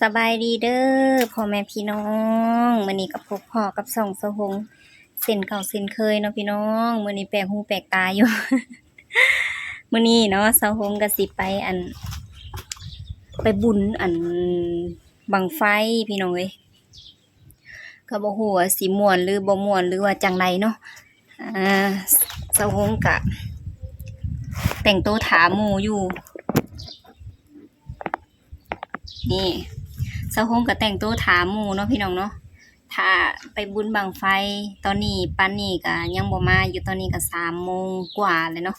ສະບາຍດີເດີພໍ່ແມ່ພີ່ນ້ອງ, ມື້ນີ້ກໍພົບພໍ້ກັບຊ່ອງສາວຫົງເຊັ່ນເກົ່າເຊັ່ນເຄີຍເນາະພີ່ນ້ອງ. ມື້ນີ້ແປກຫູແປກຕາຢູ່ ມື້ນີ້ເນາະ ສາວຫົງກໍຊິໄປ ອັນ ໄປບຸນ ອັນ ບັ້ງໄຟພີ່ນ້ອງເອີຍ. ກໍບໍ່ຮູ້ວ່າຊິມ່ວນຫຼືບໍ່ມ່ວນ ຫຼືວ່າຈັ່ງໃດເນາະ. ອ່າ ສາວຫົງກະແຕ່ງໂຕຖ້າໝູ່ຢູ່. ນີ້ ສາວຫົງກະແຕ່ງໂຕຖ້າໝູ່ເນາະພີ່ນ້ອງເນາະ, ຖ້າໄປບຸນບັ້ງໄຟ. ຕອນນີ້ ປານນີ້ກະຍັງບໍ່ມາຢູ່, ຕອນນີ້ກະສາມໂມງກວ່າແລ້ວເນາະ.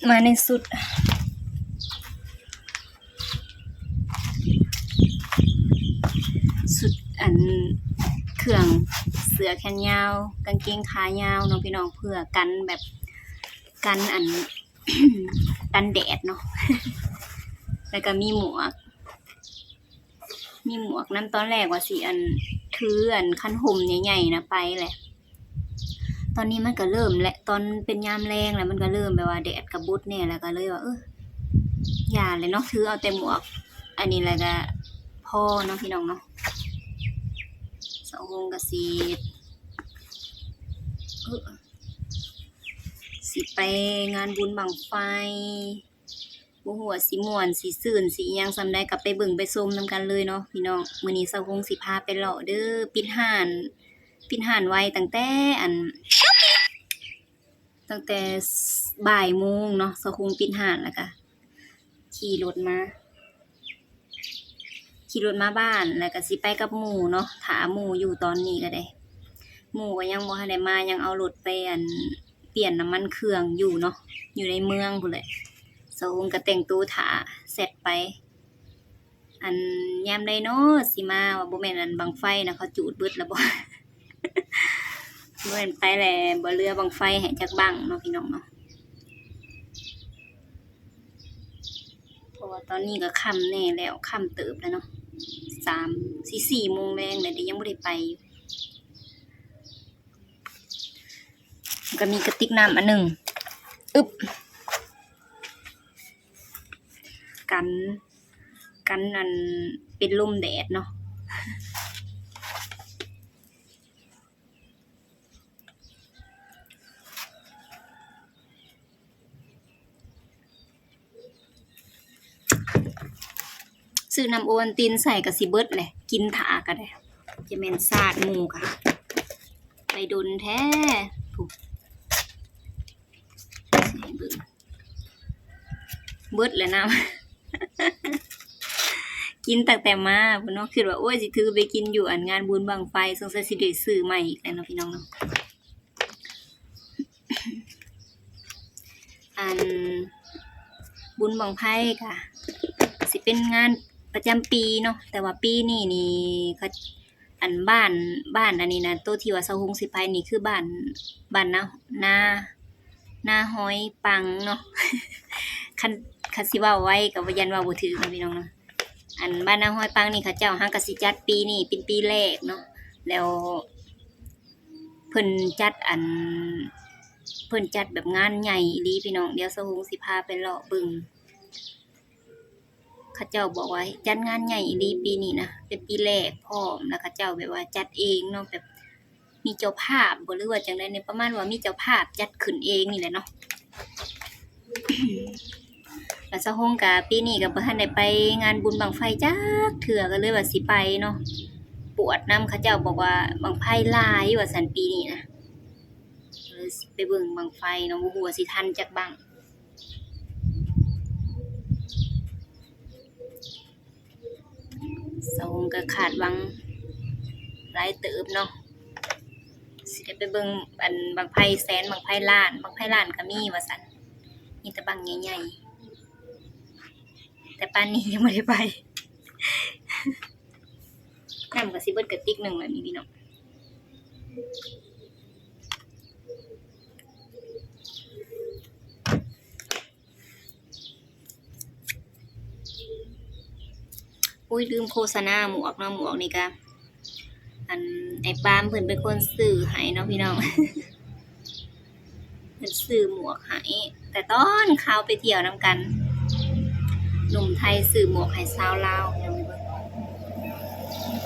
ມາໃນຊຸດ ຊຸດ ອັນ ເຄື່ອງເສື້ອແຂນຍາວ ກາງເກງຂາຍາວເນາະພີ່ນ້ອງ, ເພື່ອກັນແບບ ກັນ ອັນ ກັນແດດເນາະ. ແລ້ວກໍມີໝວກ ມີໝວກນຳ. ຕອນແລກວ່າຊິ ອັນ ຖື ອັນ ຄັນຮົ່ມໃຫຍ່ໆນະໄປແຫຼະ. ຕອນນີ້ມັນກໍເລີ່ມແຫຼະ, ຕອນເປັນຍາມແລງແລ້ວ ມັນກໍເລີ່ມແບບວ່າແດດກໍບົດແດ່, ແລ້ວກໍເລີຍວ່າ ເອີ ຢ່າແຫຼະເນາະ, ຖືເອົາແຕ່ໝວກອັນນີ້ແລ້ວກໍພໍເນາະພີ່ນ້ອງເນາະ. ສາວຫົງກໍຊິ ເອີ ຊິໄປງານບຸນບັ້ງໄຟ. ບໍ່ຮູ້ວ່າຊິມ່ວນ ຊິຊື່ນ ຊິອີ່ຫຍັງສ່ຳໃດ ກໍໄປເບິ່ງໄປຊົມນຳກັນເລີຍເນາະພີ່ນ້ອງ. ມື້ນີ້ສາວຫົງຊິພາໄປເລາະເດີ. ປິດຮ້ານ ປິດຮ້ານໄວ ຕັ້ງແຕ່ ອັນ ຕັ້ງແຕ່ບ່າຍໂມງເນາະ, ສາວຫົງປິດຮ້ານ ແລ້ວກໍຂີ່ລົດມາ ຂີ່ລົດມາບ້ານ ແລ້ວກໍຊິໄປກັບໝູ່ເນາະ, ຖ້າໝູ່ຢູ່ຕອນນີ້ກໍໄດ້. ໝູ່ກໍຍັງບໍ່ທັນໄດ້ມາ, ຍັງເອົາລົດໄປ ອັນ ປ່ຽນນ້ຳມັນເຄື່ອງຢູ່ເນາະ, ຢູ່ໃນເມືອງພຸ້ນແຫຼະ. ສາວຫົງກໍແຕ່ງໂຕຖ້າ ແຊັດໄປ. ອັນ ຍາມໃດເນາະຊິມາ ວ່າບໍ່ແມ່ນ ອັນ ບັ້ງໄຟນະ ເຂົາຈູດເບິດແລ້ວບໍ່? ບໍ່ແມ່ນໄປແລ້ວ ບໍ່ເຫຼືອບັ້ງໄຟໃຫ້ຈັກບັ້ງເນາະ ພີ່ນ້ອງເນາະ. ເພາະວ່າຕອນນີ້ກໍຄ່ຳແດ່ແລ້ວ, ຄ່ຳເຕີບແລ້ວເນາະ, ສາມ ຊິສີ່ໂມງແລງແລ້ວເດ ຍັງບໍ່ໄດ້ໄປຢູ່. ກໍມີກະຕິກນ້ຳອັນໜຶ່ງ ອຶບ ກັນ ກັນ ອັນ ເປັນລົມແດດເນາະ. ຊື້ນ້ຳໂອວັນຕິນໃສ່ກໍຊິເບິດແຫຼະ, ກິນຖ້າກໍໄດ້. ຈະແມ່ນຊາດໝູ່ກະໄປດົນແທ້. ພຸ້ນ ຊິໃຫ້ເບິ່ງ ເບິດແລ້ວນ້ຳ ກິນຕັ້ງແຕ່ມາພຸ້ນເນາະ. ຄິດວ່າ ໂອ້ຍ ຊິຖືໄປກິນຢູ່ ອັນ ງານບຸນບັ້ງໄຟ, ສົງໄສຊິໄດ້ຊື້ໃໝ່ອີກແລ້ວເນາະ ພີ່ນ້ອງເນາະ. ອັນ ບຸນບັ້ງໄຟກະຊິເປັນງານປະຈຳປີເນາະ, ແຕ່ວ່າປີນີ້ນີ້ ເຂົາ ອັນ ບ້ານ ບ້ານອັນນີ້ນະ ໂຕທີ່ວ່າສາວຫົງຊິໄປນີ້ ຄືບ້ານ ບ້ານນາ ນາ ນາຮອຍປັງເນາະ. ຄັນ ຄັນຊິເວົ້າໄວກໍຢ້ານເວົ້າບໍ່ຖືກເນາະ ພີ່ນ້ອງເນາະ. ອັນ ບ້ານນາຮອຍປັງນີ້ ເຂົາເຈົ້າຫາກະຊິຈັດປີນີ້ເປັນປີແລກເນາະ, ແລ້ວ ເພິ່ນຈັດ ອັນ ເພິ່ນຈັດແບບງານໃຫຍ່ອີ່ຫຼີ ພີ່ນ້ອງ. ດຽວສາວຫົງຊິພາໄປເລາະເບິ່ງ. ເຂົາເຈົ້າບອກວ່າຈັດງານໃຫຍ່ອີ່ຫຼີປີນີ້ນະ, ເປັນປີແລກພ້ອມ, ແລ້ວເຂົາເຈົ້າແບບວ່າຈັດເອງເນາະ, ແບບມີເຈົ້າພາບບໍ ຫຼືວ່າຈັ່ງໃດນີ້, ປະມານວ່າມີເຈົ້າພາບຈັດຂຶ້ນເອງນີ້ແຫຼະເນາະ. ແລ້ວສາວຫົງກະປີນີ້ກະບໍ່ທັນໄດ້ໄປງານບຸນບັ້ງໄຟຈັກເທື່ອ, ກໍເລີຍວ່າຊິໄປເນາະ. ປວດນຳ ເຂົາເຈົ້າບອກວ່າບັ້ງໄຟຫຼາຍວ່າຊັ້ນປີນີ້ນະ, ເລີຍຊິໄປເບິ່ງບັ້ງໄຟເນາະ, ບໍ່ຮູ້ວ່າຊິທັນຈັກບັ້ງ. ສາວຫົງກໍຄາດຫວັງຫຼາຍເຕີບເນາະ, ຊິໄດ້ໄປເບິ່ງ ອັນ ບັ້ງໄຟແສນ ບັ້ງໄຟລ້ານ. ບັ້ງໄຟລ້ານກໍມີວ່າຊັ້ນ, ມີແຕ່ບັ້ງໃຫຍ່ໆ, ແຕ່ປານນີ້ຍັງບໍ່ໄດ້ໄປ. ນ້ຳກໍຊິເບິດກະຕິກໜຶ່ງແລ້ວນີ້ພີ່ນ້ອງ. ອຸ້ຍ ລືມໂຄສະນາໝວກເນາະ, ໝວກນີ້ກະ ອັນ ອ້າຍປາມເພິ່ນເປັນຄົນຊື້ໃຫ້ເນາະ ພີ່ນ້ອງ. ເພິ່ນຊື້ໝວກໃຫ້ ແຕ່ຕອນເຂົາໄປທ່ຽວນຳກັນ, ໜຸ່ມໄທຊື້ໝວກໃຫ້ສາວລາວ.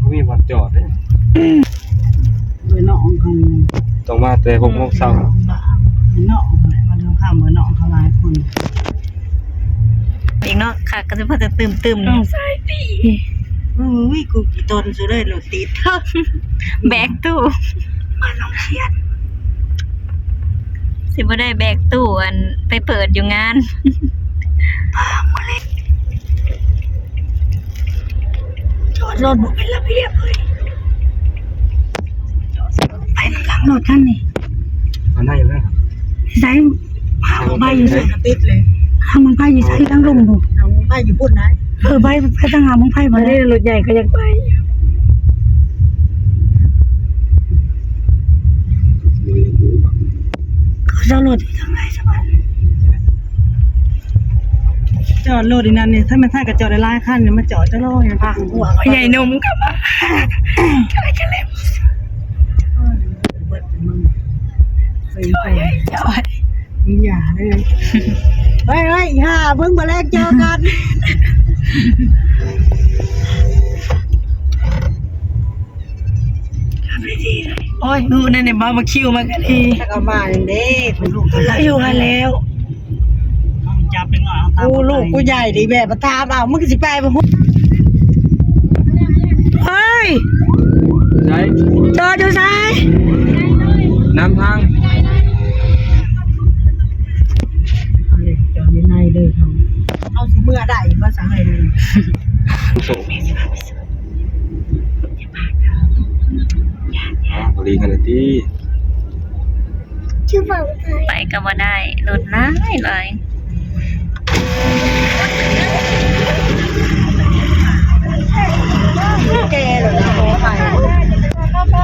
ບໍ່ມີບ່ອນຈອດເດ້. ເອີ ນ້ອງເຂົາ ຕ້ອງມາແຕ່ຫົກໂມງເຊົ້າ. ເອີ ນ້ອງ ວັນທອງຄຳ ເອີ ນ້ອງເຂົາຫຼາຍຄົນ. ອີກເນາະ ຄັກກໍຊິພາກັນຕື່ມໆ ນ້ອງສາຍຕີ. ເອີຍ ກູກີ່ຕົນສຸເລີຍ ລົດຕິດ ແບກຕູ້ ມານ້ອງຂຽດ. ຊິບໍ່ໄດ້ແບກຕູ້ ອັນ ໄປເປີດຢູ່ງານ. ຈອດລົດບໍ່ເປັນລະບຽບເລີຍ. ໄປນຳຫຼັງລົດຄັນນີ້. ອັນໃດນະ? ໃສ? ຫາໝ່ອງໄຟຢູ່ໃສ? ຕິດເລີຍ. ຫາໝ່ອງໄຟຢູ່ໃສ? ທາງລຸ່ມພຸ້ນ. ຫາໝ່ອງໄຟຢູ່ພຸ້ນໄດ໋. ເອີ ໄປ ໄປທາງຫາໝ່ອງໄຟພຸ້ນ. ອັນນີ້ລົດໃຫຍ່ກໍຢາກໄປ. ເຂົາຈອດລົດຢູ່ທາງໃດສະບາຍ? ຈອດລົດອີ່ນັ້ນນີ້ ຖ້າແມ່ນໃຊ້ກໍຈອດຫຼາຍໆຄັນນີ້ ມາຈອດຈະລໍຢູ່ທາງຫົວ. ໃຫຍ່ນົມກໍມາ ເບິດແຕ່ມຶງ. ເຮີ້ຍ ຢ່າເລີຍ. ເຮີ້ຍ ເຮີ້ຍ ອີຫ່າ ເບິ່ງ ມື້ແລງເຈີກັນ. ໂອ້ຍ ຮູ້ແນ່ໆ ບາບາຄິວມາກັນເອງ. ຈັກເອົາມາຫຍັງເດ້ ເພິ່ນລູກເພິ່ນລະຢູ່ຫັ້ນແລ້ວ. ຈັບເດັກນ້ອຍເອົາຕາມ. ກູລູກກູໃຫຍ່ນີ້ ແບບມາຖາມເອົາ ມຶງຊິໄປບໍ່ຮູ້. ເຮີ້ຍ ໃສ? ຈອດຢູ່ໃສ? ນຳທາງ. ເອົາເລີຍ ຈອດຢູ່ໃນເດີເຮົາ. ເຮົາຊິເມືອໄດ້ບໍ່ຊະເຮີ້ຍ? ໂອ້ ອ່າ ພໍດີກັນເລີຍຕິ. ໄປກໍບໍ່ໄດ້ ລົດຫຼາຍຫຼາຍ. ແກ່ແລ້ວນະ ຂໍອະໄພ.